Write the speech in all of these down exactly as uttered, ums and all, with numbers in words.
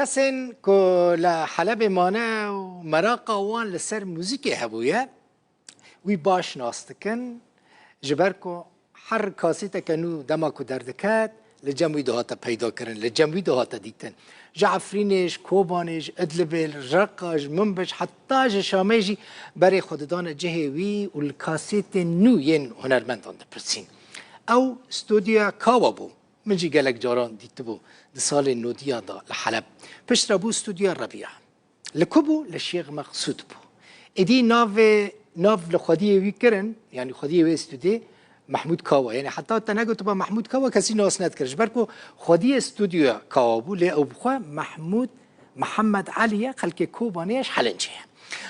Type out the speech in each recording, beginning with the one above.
Kesên ku li Helebê mane û meraqa wan li ser muzîkê hebûye, wî baş nas dikin, ji ber ku her kasêteke nû dema ku derdiket, li cem wî dihate peyda kirin, li cem wî dihate dîtin. Ji Efrînê, ji Kobanê, ji Idlibê, li Reqa, ji Minbic, heta ji Şamê jî berê xwe didane cihê wî û li kasêtên nû yên hunermendan dipirsîn. Ew stûdyoya Kawa bû. Min jî gelek caran dîtibû di salên nodiya de li Heleb. Piştre bû stûdyoya Rebîa. Li ku bû? Li Şêx Meqsûd bû. Êdî navê, nav li xwediyê wî kirin, yanî xwediyê wê stûdê Mehmûd Kawa. Yanî heta te negotiba Mehmûd Kawa, kesî nas nedikir. Ji ber ku xwediyê stûdyoya Kawa bû, lê ew bi xwe Mehmûd Mihemed Elî ye, xelkê Kobanê ye, ji Helincê ye.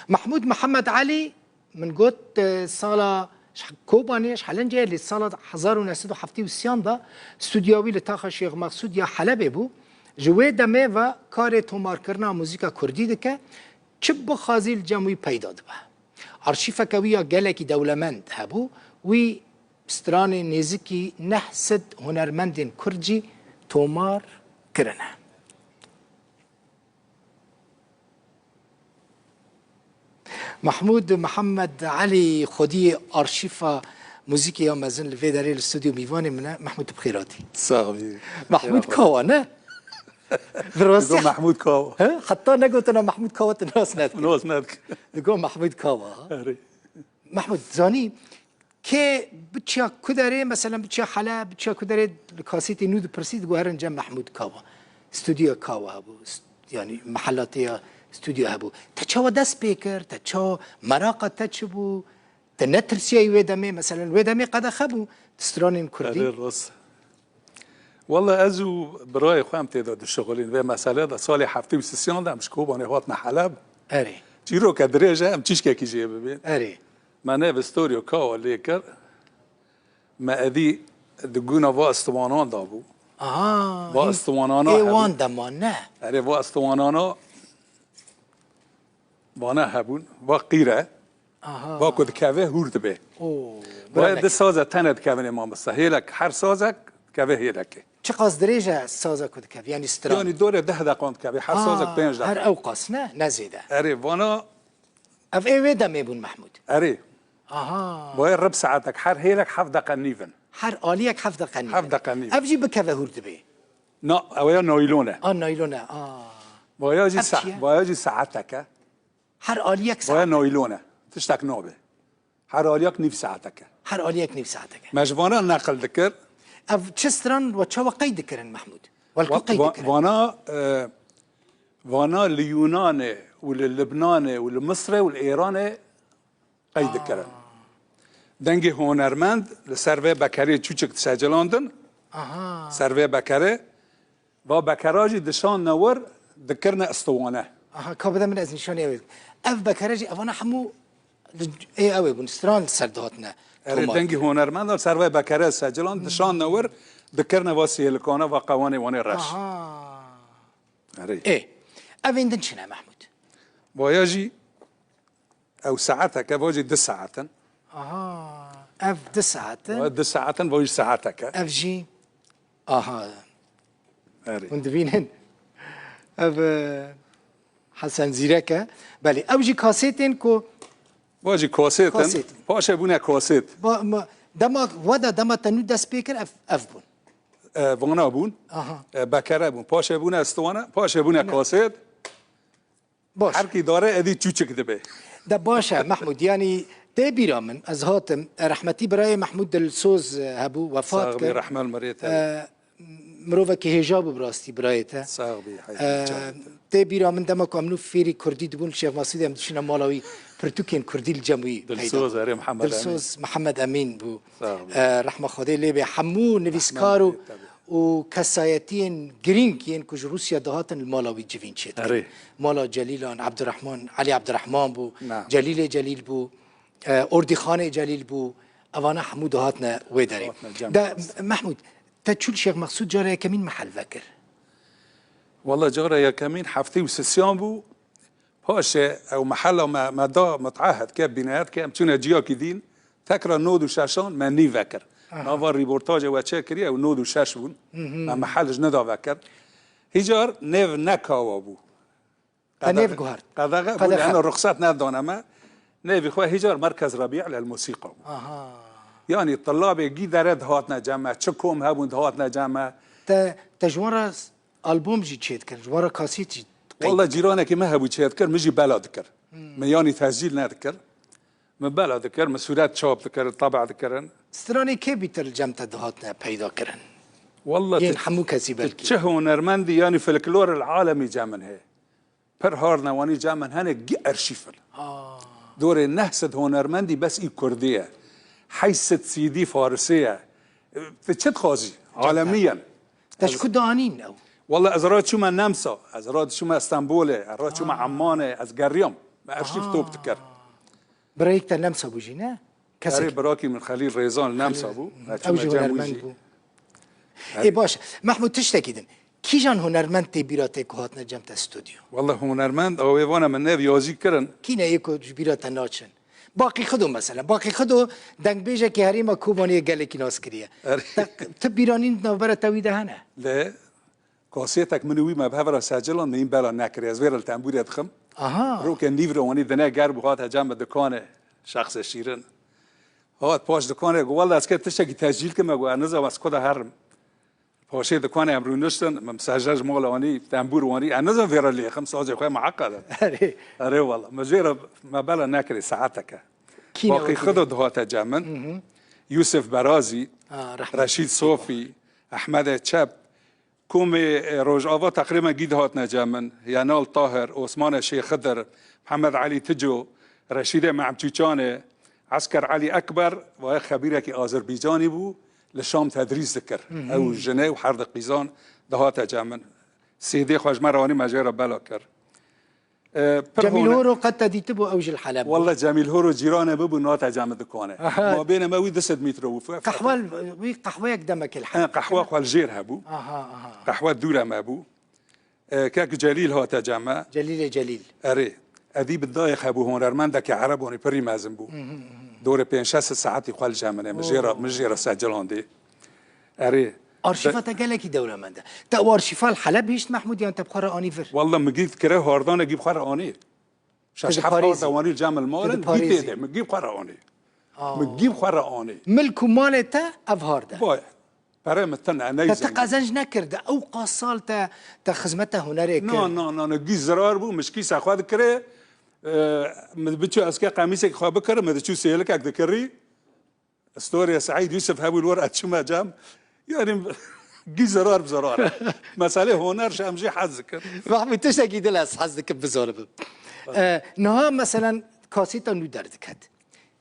Mehmûd Mihemed Elî Min got, e, sala ş-, Kobanê, ji Helincê, lê sala hezar û neh sed û heftê û sê de stûdyoya wî li taxa Şêx Meqsûd ya Helebê bû. Ji wê demê ve karê tomarkirina muzîka kurdî dike, çi bixwazî li cem wî peyda dibe. Arşîfeke wî ya gelekî dewlemend hebû, wî stranê nêzîkî neh sed hunermendên kurd jî tomar kirine. Mehmûd Mihemed Elî, xwediyê arşîfa muzîkê ya mezin li vê derê li stûdyo mîvanê min e. Mehmûd, tu bi xêr hatî. Sax bî. Mehmûd Kawa ne? Bi rastî. Digo Mehmûd Kawa. He? Heta negotina Mehmûd Kawa tu nas nedikî. Nas nedikî. Digo Mehmûd Kawa. Erê. Mehmûd, zanî, kê biçiya ku derê, meselen biçiya Heleb, biçiya ku derê li kasêtê nû dipirsî, digo herin cem Mehmûd Kawa. Stûdyoya Kawa hebû, st-, yanî mehela te ya stûdyo hebû. Te çawa dest pê kir? Te çawa meraqa te çi bû? Te netirsiyayî wê demê, meselen wê demê qedexe bû di stranên kurdî? Erê, rast. Walla ez û birayê xwe em tê de dişixulîn vê meselê de. Salê heftê û sisiyan de em ji Kobanê hatine Heleb. Erê. Çîroke dirêj e, em çîşkekî jê bibên. Erê. Me nêv stûdyoya Kawa lê kir. Me êdî di guna va istiwanan de bû. Aha, va hîn istiwanana ê hebû. Wan dema ne? Erê, va istiwanana vana hebûn, va qîr e. Aha. Va ku dikeve hûr dibe. Oo, va bira di saze tene dikevin ê mamosta. Hêlek, her sazek dikeve hêlekê. Çiqas dirêj e saza ku dikeve? Yanî stran. Yanî dorê deh deqan dikeve. Her sazek pênc deqan. Her ew qas ne? Ne zêde. Erê, vana Ev ê wê demê bûn Mehmûd? Erê. Aha. Boye rib saetek, her hêlek heft deqe nîv in. Her aliyek heft deqe nîv in. Heft deqe nîv. Ev jî bikeve hûr dibê. Na, ew ya naylon e. A, naylon e, a. Boya jî Ev sa-, çi ye? Boya jî saetek e. Her aliyek saetek. Boya naylon e. Tiştek nabe. Her aliyek nîv saetek e. Her aliyek nîv saetek e. Me ji vana neqil dikir. Ev çi stran we çawa qeyd dikirin Mehmûd? Wel ku qeyd dikirin? Vana, e, vana li Yûnanê û li Libnanê û li Misrê û li Êranê qeyd dikirin. Dengê hunermend li ser vê bekerê çûçik disecilandin. Aha. Ser vê bekerê. Va bekera jî dişandine wir, dikirine istiwane. Aha, ka bide min ez nîşanî ew ê. Ev bekere jî, evana hemû li, ê ew ê bûn, stran li ser dihatine. Erê, dengê hunermenda ser vê bekere secilan, dişandine wir, dikirine va sêlikane, va qewanê wanê reş. Aha. Erê. Ê, ev ên din çi ne Mehmûd? Vaya jî Ew saeteke, va jî du saet in. Aha, ev du saet in. Wa du saet in, va jî saeteke. Ev jî, aha. Erê. Hûn dibînin. Ev, e, Hesen Zîrek e. Belê, ew jî kasêtên ku Va jî kasêt in. Kasêt. Paşê bûne kasêt. Ba-, ma-, dema, we de dema te nû dest pê kir, ev, ev bûn. E, vana bûn. Aha. E, bekere bûn. Paşê bûne istiwane, paşê bûne kasêt. Baş. Her kî dare êdî çûçik dibe. De baş e, Mehmûd. Yanî tê bîra min, ez hatim, rehmetî birayê Mehmûd Dilsoz, e, hebû, wefat kir. Sax bî, rehme li mirê te. E, mirovekî hêja bû bi rastî birayê te. Sax bî, heyf. E, tê bîra min dema ku em nû fêrî kurdî dibûn, li Şêx Mesûdê em diçûne mala wî, pirtûkên kurdî li cem wî peyda. Dilsoz, erê, Mihemed Emîn. Dilsoz Mihemed Emîn bû. Sax bî. E, rehma Xwedê lê bê. Hemû nivîskar û Rehma Xwedê, tabii. û kesayetiyên girîng yên ku ji Rûsya dihatin li mala wî civîn çêdikin. Erê. Mala Celîlan, Ebdirehman, Elî Ebdirehman bû, Na. Celîlê Celîl bû, e, Ordîxanê Celîl bû, evana hemû dihatine wê derê. Dihatine cem De, rastî. Mehmûd, te çû li Şêx Meqsûd cara yekemîn mehel vekir? Walla cara yekemîn heftê û sisiyan bû. Paşê ew mehela me, me da, me teahid ke, bînayet ke, em çûne ciyakî dîn, tekra nod û şeşan me nîv vekir. Aha. Nava rîportajê we çêkiriye, ew nod û şeş bûn. Hı hı. Me mehel ji nida vekir. Hîcar nêv ne kawa bû. Te nêv guhert. Qedexe bû, Qedexe. Lehna ruxsat nedane me. Nêvî xwe hîcar Merkez Rebî lel Musîqa bû. Aha. Yanî tillabê gî dere dihatine cem me, çi kom hebûn dihatine cem me. Te, te ji wan re albûm jî çêdikir, ji wan re kasît jî qeyd Walla dikir. Cîranekî me hebû çêdikir, min jî bela dikir. Hmm. Min yanî tescîl nedikir. Min bela dikir, min sûret çap dikir, tebe dikirin. Stranê kê bîtir li cem te dihatine peyda kirin? Walla Yên tu, hemû kesî tu belkî. Çi hunermendî yanî folklor el alemî cem min heye. Pir hard newanî cem min hene gî erşîf in. Aa. Dorê neh sed hunermendî bes î kurdî ye. Heşt sed C D farisî ye. Tu çi dixwazî? Alemî yen. Te ji ku danîn ew? Walla ez ra çûme Nemsa, ez ra çûme Stenbolê, ez ra çûme Ammanê, ez geriyam. Me erşîf top dikir. Birayek te Nemsa bû jî ne? Kesek. Erê, birakî min Xelîl Rêzan Nemsa bû. Ew jî hunermend bû. Ê baş, Mehmûd, tiştekî din. Kîjan hunermend tê bîra te ku hatine cem te stûdyo? Walla hunermend, ew ê vana min nêv yazî kirin. Kî ne yê ku ji bîra te naçin? Baqî Xido mesela. Baqî Xido dengbêjekî herêma Kobaniyê gelekî nas kiriye. Erê. Te, ti bîranîn di navbera te wî de hene? Lê Kasêtek min û wî me bi hev re secilan, me hîn bela nekiriye. Ez vê re li tembûrê dixim. Aha. Roke nîv re wanî dine germ û hate cem me dikanê şexsê şîrin. Hat paş dikanê, got, "Welle ez kê tiştekî tescîl kime," got, "Ez nizam ez ku de herim." Paşê dikanê em rûniştin, min sejer mal wanî, tembûr wanî, ez nizam vê re lêxim, sazê xwe me heqa de. Erê. Erê welle, me jê re me bela nekirê saeteke. Kî ne Baqî wekî Xido de? Dihate cem min. Hı hı. Yusuf Berazî, Ha, rehmet. Reşîd Sofî, Ehmedê Çep, Komê, e, Rojava teqrîben gî dihatine cem min. Yenal Tahir, Osmane Şêxidir, Mihemed Elî Tico, Reşîdê Mehm Çûçanê, Esker Elî Ekber, vaya xebîrekî Azerbaycanî bû, li Şam tedrîs dikir. Hı hı. Ew jinê û her di qîzan dihate cem min. C D'ê xwe ji me re anî me jê re bela kir. E, pir Cemîl hone- Horo qet te dîtibû ew ji li Heleb bû? Welle Cemîl Horo cîranê min bû, nate cem min dikanê. Aha. Mabênê me wî du sed metre bû. Qehwe, wî qehweyek demekê li Heleb. He, qehwe xwe li jêr hebû. Aha, aha. Qehwe dûre me bû. E, kek Celîl hate cem me. Celîlê Celîl. Erê. Edî bi dayê hebû, hunermendekî Ereb wanî pirî mezin bû. Hı hı, hı hı. Dorê pênc şeş saetî xwe li cem min e. Min jê re, Oo. Min jê re secilandê. Erê. Arşîfa Be- te gelekî dewlemend e. Te ew arşîfa li Heleb hişt Mehmûd yan te bi xwe re anî vir? Welle min gî kire hardane gî bi xwe re anî. Şeş heft harda wanî cem li mal in, gî tê de, min gî bi xwe re anî. Aa. Min gî bi xwe re anî. Milk û malê te ev hard e. Vay, perê min tune, ne Te, te zengîn. Qezenc nekirdi. Ew qas sal te, te xizmeta hunerê kir. Na, na, na, na, gî zirar bû, min ji kîsa xwe dikirê. E, min biçû ez ke qemîsek xwe bikirim, min diçû sêlikek dikirî. Storiya Seîd Yusuf hebû li wir ez çûme cem. Yanî gî zerar bi zerar e. Meselê huner ji em jî hez dikin. Mehmûd, tiştekî dil ez hez dikim bizanibim. E, niha meselen kasêta nû derdiket.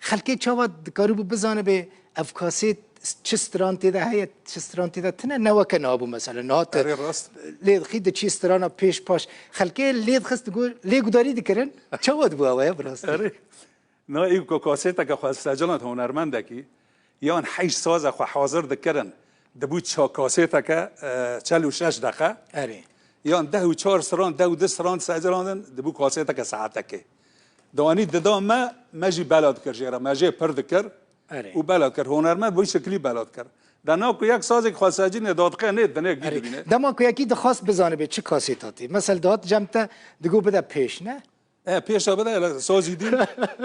Xelkê çawa dikaribû bizanibe ev kasêt çi stran tê de heye, çi stran tê de tine, ne weke niha bû meselen. Niha tu Erê rast. Lê dixî diçî strana pêş paş. Xelkê lê dixist digo, lê gudarî dikirin. Çawa dibû ew e bi rastî? Erê. Na, î ku kasêteke xwe secilan hunermendekî, yan heşt saze xwe hazir dikirin, dibû ça-, kasêteke, e, çel û şeş deqe. Erê. Yan deh û çar stran, deh û du stran secilandin, dibû kasêteke saetekê. Diwanî dida me, me jî bela dikir jê re, me jê pir dikir Erê. Û bela dikir. Hunermend bi wî şeklî bela dikir. De na ku yek sazek xwe secînê dadiqe nê, dinê gî Erê. Dibîne. Dema ku yekî dixwast bizanibe çi kasêta tê. Mesel dihat cem te digo bide pêş, ne? E, pêşa bide, hele sazî dîn.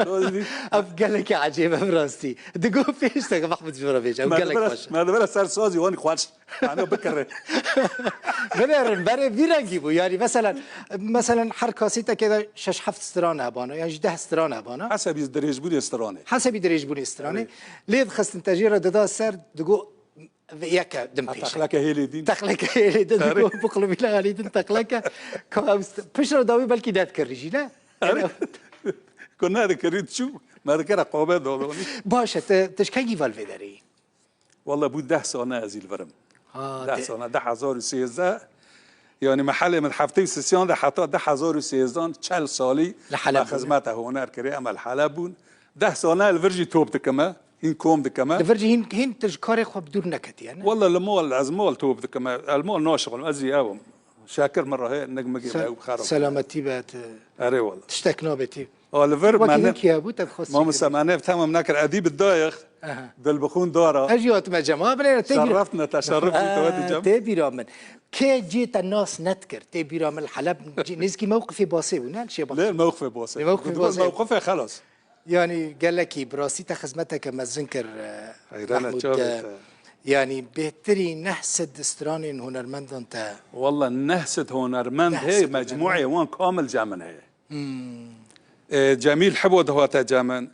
Sazî dîn. Ev gelekî ecêb e bi rastî. Digo pêş te Mehmûd ji min re bêje. Ew Me gelek dibere, xweş e. Me dibere ser sazî, wanî xweş. Ano bikire. Binerin, berê vî rengî bû. Yanî meselen, meselen her kasîtekê de şeş heft stran hebana, yan jî deh stran hebana. Hesebî dirêjbûnê stranê. Hesebî dirêjbûnê stranê. Evet. Lê dixistin te jê re dida ser, digo, Vê yeke din Ha, pêşe. Texleke hêlê din. Texleke hêlê din, Erê. Digo, biqilibîne hêlê din texleke. Ka ew st-, piştre dawî belkî nedikirî jî, ne? Erê. Ku nedikirî çû, me dikire qobe dodonî. Baş e, te, te ji kengî ve li vê derê yî? Welle bû deh sane ez ê li vir im. Ha, Deh te- sane, du hezar û sêzdeh. Yanî mehelê min heftê û sisiyan de heta du hezar û sêzdan çel salî Li Heleb me bûn. Xizmeta huner kirê, em li Heleb bûn. Deh sane li vir jî top dikime, hîn kom dikime. Li vir jî hîn, hîn tu ji karê xwe bi dûr neketiye, ne? Welle li mal, ez mal top dikime, ez li mal naşixulim, ez jî ew im. Şakir min re heye, nik migê Sel-, me ew xerab. Selametî be, tu Erê welle. Tiştek nabe tê. A li vir Wekî me ne-, din kî hebû, te dixwest Mamoste, çêkirî? Me nev temam nekir, edî bi dayix. Dil bi xûn dara. Ez jî hatime cem. Ha, bilêre, tê bîra. Şerefne, teşerruf jî te wetî cem. Tê bîra min. Kê cê te nas nedikir? Tê bîra min Heleb, cî-, nêzîkî mewqifê Basê bû, ne? Şêbaş. Lê mewqifê Basê. Lê mewqifê Basê. Mewqifê xelas. Yanî gelekî bi rastî te xizmeteke mezin kir, e, Heyrana Mehmûd, çavê e, te. Yanî bêhtirî neh sed stranên hunermendan te. Walla neh sed hunermend Neh heye, sed mecmuê hunermend. wan kamil cem min heye. E, Cemîl Hibo dihate cem min.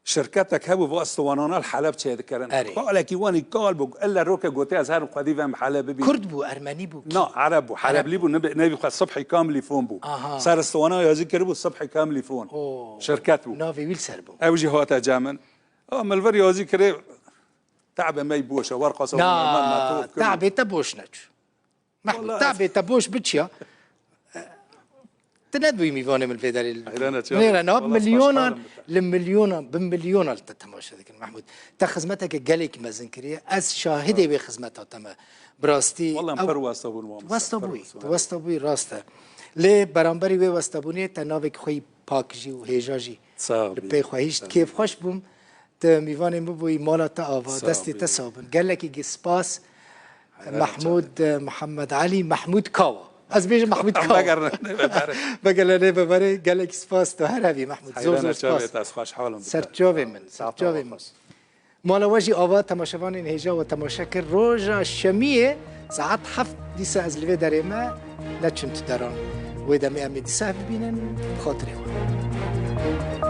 Şirketek hebû va istiwanana li Heleb çêdikirin. Erê. Kalekî wanî kal bû, ella roke gote ez herim xwedî vem Heleb bibî. Kurd bû, Ermenî bû, kî? Na, Ereb bû. Heleblî bû, nebe-, nevî xwe Subhî Kamilî Fon bû. Aha. Ser istiwana yazî kiribû Subhî Kamilî Fon. Oo. Şirket bû. Navê wî li ser bû. Ew jî hate cem min. A, min li vir yazî kirê, te'bê me boş e, wer qasa Na, te'bê te boş neçû. Mehmûd, Wala- te'bê te boş biçiya. Tu nedibûyî mîvanê min vê derê. Heyran e, Nêre, na, wala milyona, xweşhalim bi te. Li milyona, bi milyona li te temaşe dikin Mehmûd. Te xizmeteke gelekî mezin kiriye. Ez şahidê wê xizmeta te me. Bi rastî. Wala em ew- pir westa bûn, wamisa, Westa pir bûyî, westa tu westa bûyî, rast e. Lê beramberî wê westa bûnê te navek xwe yî pak jî û hêja jî Sağ ol. li pey xwe hîşt. Kêfxweş bûm. Tu mîvanê min bûyî, mala te ava, Sağ destê ol. Te sax bin. Gelekî spas. Helal Mehmûd, e, Muhammed Elî, Mehmûd Kawa. Ez bêjim Mehmûd Kawa. Vegerine nebe berê. Vegerine nebe berê, gelek spas tu her hevî Mehmûd. Zor Heyrana zor spas. çavê te, ez xweşhalim bi te. Serçavê min, serçavê min. Mala we jî ava, temaşevanên hêja we temaşe kir. Roja şemiyê saet heft dîsa ez li vê derê me neçim tu deran. Wê demê em ê dîsa bibînin, bi xatirê we.